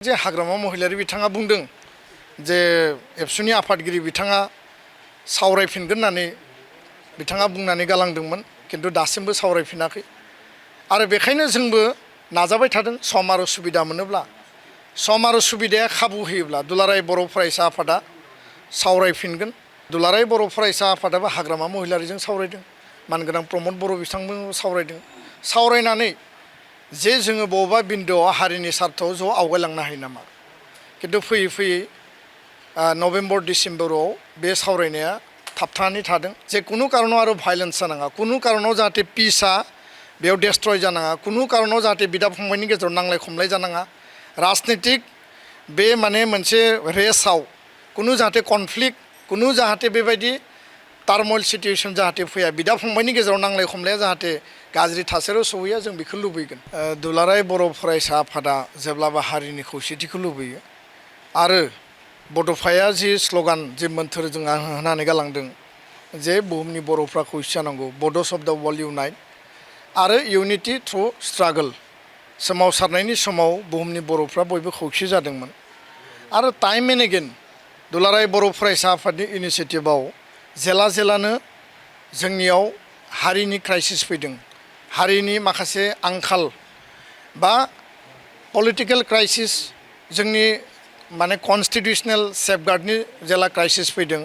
जे हाग्रामा महिलारि बिथाङा बुंदों जे एबसुनि आफादगिरि बिथाङा सावरायफिनगोन होननानै बिथाङा बुंनानै गालांदोंमोन किन्तु दासिमबो सावरायफिनाखै आरो बेखायनो जोंबो नाजाबाय थादों सम आरो सुबिदा मोनोब्ला सम आरो सुबिदाया खाबु होयोब्ला दुलाराय बर' फरायसा आफादा सावरायफिनगोन। दुलाराय बर' फरायसा आफादाबो हाग्रामा महिलारिजों सावरायदों, मानगोनां प्रमद बर' बिथांमोनजों सावरायदों। सावरायनानै जे जोङो बबेबा बिन्दोआव हारिनि सार्थआव ज' आवगायलांनो हायो नामा, किन्तु फैयै फैयै नभेम्बर डिसेम्बराव बे सावरायनाया थाबथानानै थादों। जे कुनु कारनाव आरो भायलेन्स जानाङा, कुनु कारनाव जाहाथे पिसआ बेयाव डेस्ट्रय जानाङा, कुनु कारनाव जाहाथे बिदा फंबायनि गेजेराव नांलाय खमलाय जानाङा, राजनितिक बे माने मोनसे रेसाव कुनु जाहाथे कनफ्लिक्ट, कुनु जाहाथे बेबायदि टार्मल सिटुएसन जाहाथे फैया, बिदा फंबायनि गेजेराव नांलाय खमलाया जाहाथे गाज्रि थासारियाव सहैया, जों बेखौ लुबैगोन। दुलाराय बर' फरायसा आफादा जेब्लाबो हारिनि खौसेथिखौ लुबैयो आरो बड'फाया जि स्ल'गान जि मोन्थोर जोंहा होनानै गालांदों जे बुहुमनि बर'फ्रा खौसे जानांगौ, बड'स अफ दा वर्ल्ड इउनाइट आरो इउनिटि थ्रु स्ट्रागल, सोमावसारनायनि समाव बुहुमनि बर'फ्रा बयबो खौसे जादोंमोन। आरो टाइम एन्ड एगेन दुलाराय बर' फरायसा आफादनि इनिसियेटिभआव जेला जेलानो जोंनियाव हारिनि क्राइसिस फैदों, हारिनि माखासे आंखाल बा पलिटिकेल क्राइसिस, जोंनि माने कन्स्टिटिउसनेल सेफगार्डनि जेला क्राइसिस फैदों,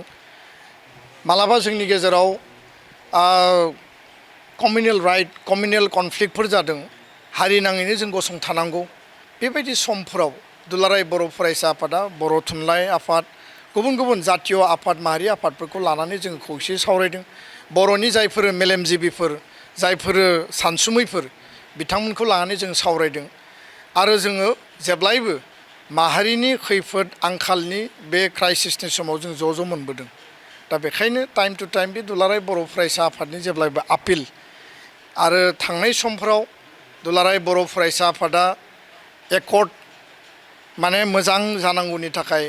मालाबा जोंनि गेजेराव कमिउनेल राइट, कमिउनेल कनफ्लिक्टफोर जादों, हारि नाङैनो जों गसंथानांगौ। बेबायदि समफोराव दुलाराय बर' फरायसा आफादा, बर' थुनलाइ आफाद, गुबुन गुबुन जातीय आफाद, माहारि आफादफोरखौ लानानै जों खौसेयै सावरायदों। बर'नि जायफोर मेलेमजिबिफोर, जायफोर सानसुमैफोर, बिथांमोनखौ लानानै जों सावरायदों आरो जोङो जेब्लायबो माहारिनि खैफोद आंखालनि बे क्राइसिसनि समाव जों ज' ज' मोनबोदों। दा बेखायनो टाइम टु टाइम बे दुलाराय बर' फरायसा आफादनि जेब्लायबो आपिल आरो थांनाय समफोराव दुलाराय बर' फरायसा आफादा यख'थ माने मोजां जानांगौनि थाखाय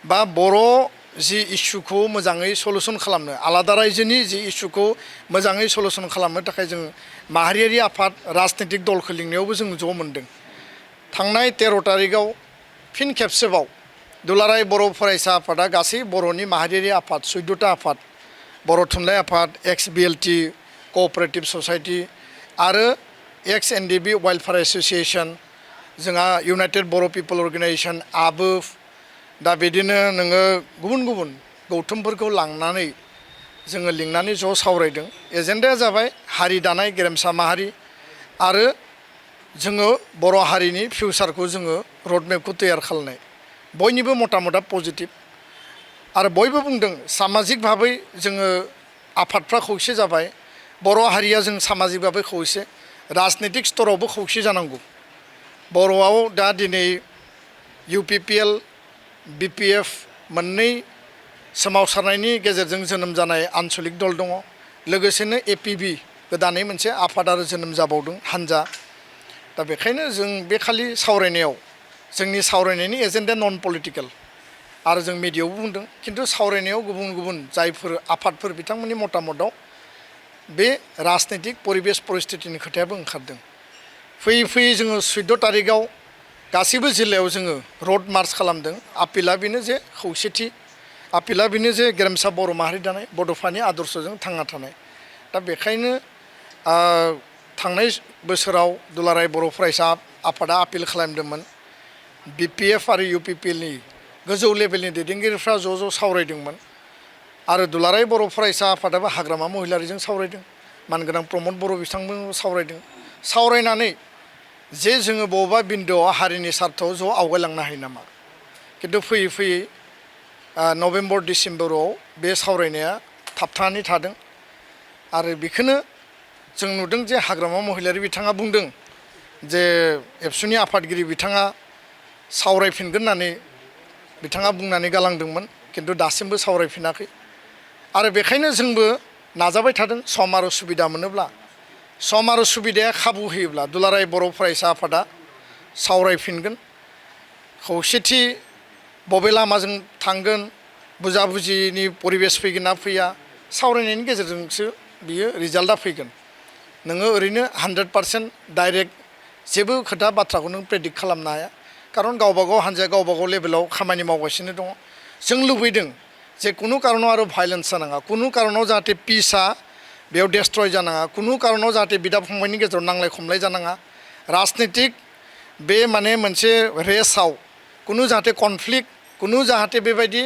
बा बर' जि इस्युखौ मोजाङै सलुसन खालामनो, आलादा रायजोनि जि इस्युखौ मोजाङै सलुसन खालामनो थाखाय जों माहारियारि आफाद, राजनितिक दलखौ लिंनायावबो जों ज' मोनदों। थांनाय 13 तारिखआव फिन खेबसेबाव दुलाराय बर' फरायसा आफादा गासै बर'नि माहारियारि आफाद, 14टा आफाद, बर' थुनलाइ आफाद, एक्स BLT कअपारेटिभ ससाइटि आरो एक्स NDB वेलफेयार एस'सिएशन, जोंहा इउनाइटेड बर' पिपल अर्गेनाइजेशन, आबोफ, दा बिदिनो नोङो गुबुन गुबुन गौथुमफोरखौ लांनानै जोङो लिंनानै ज' सावरायदों। एजेन्डाया जाबाय हारि दानाय गेरेमसा माहारि आरो जोङो बर' हारिनि फिउचारखौ जोङो रडमेपखौ तैयार खालामनाय। बयनिबो मतामतआ पजिटिभ आरो बयबो बुंदों सामाजिक भाबै जोङो आफादफ्रा खौसे जाबाय, बर' हारिया जों सामाजिक भाबै खौसे, राजनितिक स्तरावबो खौसे जानांगौ। बर'आव दा दिनै UPPL, BPF मोननै सोमावसारनायनि गेजेरजों जोनोम जानाय आन्चलिक दल दङ, लोगोसेनो APB गोदानै मोनसे आफाद आरो जोनोम जाबावदों हान्जा। दा बेखायनो जों बे खालि सावरायनायाव जोंनि सावरायनायनि एजेन्डाया नन पलिटिकेल आरो जों मिडियायावबो बुंदों, खिन्थु सावरायनायाव गुबुन गुबुन जायफोर आफादफोर बिथांमोननि मतामतआव बे राजनितिक परिबेस परिस्थितिनि खोथायाबो ओंखारदों। फैयै फैयै जोङो 14 तारिखआव गासैबो जिल्लायाव जोङो रड मार्च खालामदों। आपिला बेनो जे खौसेथि, आपिला बेनो जे गेरेमसा बर' माहारि दानाय, बड'फानि आदर्शजों थांना थानाय। दा बेखायनो थांनाय बोसोराव दुलाराय बर' फरायसा आफादा आपिल खालामदोंमोन, BPF आरो UPPLनि गोजौ लेभेलनि दैदेनगिरिफ्रा ज' ज' सावरायदोंमोन आरो दुलाराय बर' फरायसा आफादाबो हाग्रामा महिलारिजों सावरायदों, मानगोनां प्रमद बर' बिथांमोनजों सावरायदों। सावरायनानै जे जोङो बबेबा बिन्दोआव हारिनि सार्थआव ज' आवगायलांनो हायो नामा, किन्तु फैयै फैयै नभेम्बर डिसेम्बराव बे सावरायनाया थाबथानानै थादों आरो बेखौनो जों नुदों जे हाग्रामा महिलारि बिथाङा बुंदों जे एबसुनि आफादगिरि बिथाङा सावरायफिनगोन होननानै बिथाङा बुंनानै गालांदोंमोन, किन्तु दासिमबो सावरायफिनाखै आरो बेखायनो जोंबो नाजाबाय थादों सम आरो सुबिदा मोनोब्ला सम आरो सुबिदाया खाबु होयोब्ला दुलाराय बर' फरायसा आफादा सावरायफिनगोन। खौसेथि बबे लामाजों थांगोन, बुजाबुजिनि परिबेस फैगोन ना फैया, सावरायनायनि गेजेरजोंसो बियो रिजाल्टआ फैगोन। नोङो ओरैनो 100% डाइरेक्ट जेबो खोथा बाथ्राखौ नों प्रेडिक्ट खालामनो हाया। खारन गावबागाव हान्जाया गावबागाव लेभेलाव खामानि मावगासिनो दङ जों लुबैदों जे कुनु कारनाव आरो भायलेन्स जानाङा कुनु कारनाव जाहाथे पिसआ बेयाव डेस्ट्रय जानाङा कुनु कारनाव जाहाथे बिदा फंबायनि गेजेराव नांलाय खमलाय जानाङा राजनितिक बे माने मोनसे रेसाव कुनु जाहाथे कनफ्लिक्ट कुनु जाहाथे बेबायदि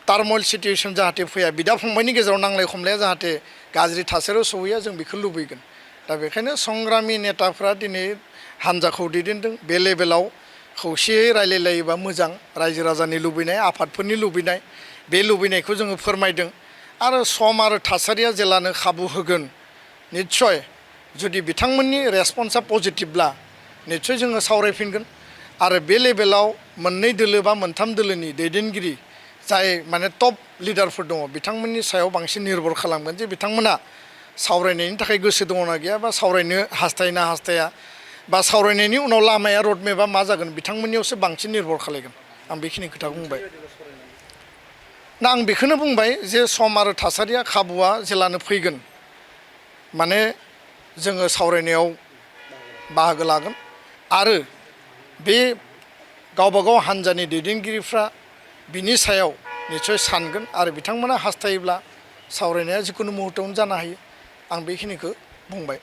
टार्मल सिटुएसन जाहाथे फैया बिदा फंबायनि गेजेराव नांलाय खमलाया जाहाथे गाज्रि थासारियाव सहैया जों बेखौ लुबैगोन दा बेखायनो संग्रामि नेताफ्रा दिनै हान्जाखौ दैदेनदों बे लेभेलाव खौसेयै रायलायलायोबा मोजां रायजो राजानि लुबैनाय आफादफोरनि लुबैनाय बे लुबैनायखौ जोङो फोरमायदों आरो सम आरो थासारिया जेलानो खाबु होगोन निस्सय जुदि बिथांमोननि रेसपन्सआ पजिटिभब्ला निस्सय जोङो सावरायफिनगोन आरो बे लेभेलाव मोननै दोलो बा मोनथाम दोलोनि दैदेनगिरि जाय माने टप लिडारफोर दङ बिथांमोननि सायाव बांसिन निर्भर खालामगोन जे बिथांमोना सावरायनायनि थाखाय गोसो दङना गैया बा सावरायनो हास्थायना हास्थाया बा सावरायनायनि उनाव लामाया रडमेपआ मा जागोन बिथांमोननियावसो बांसिन निर्भर खालायगोन आं बेखिनि खोथाखौ बुंबाय ना आं बेखौनो बुंबाय जे सम आरो थासारिया खाबुआ जेलानो फैगोन माने जोङो सावरायनायाव बाहागो लागोन आरो बे गावबागाव हान्जानि दैदेनगिरिफ्रा बिनि सायाव निस्सय सानगोन आरो बिथांमोना हास्थायोब्ला सावरायनाया जिकुनु मुहुर्तआवनो जानो हायो आं बेखिनिखौ बुंबाय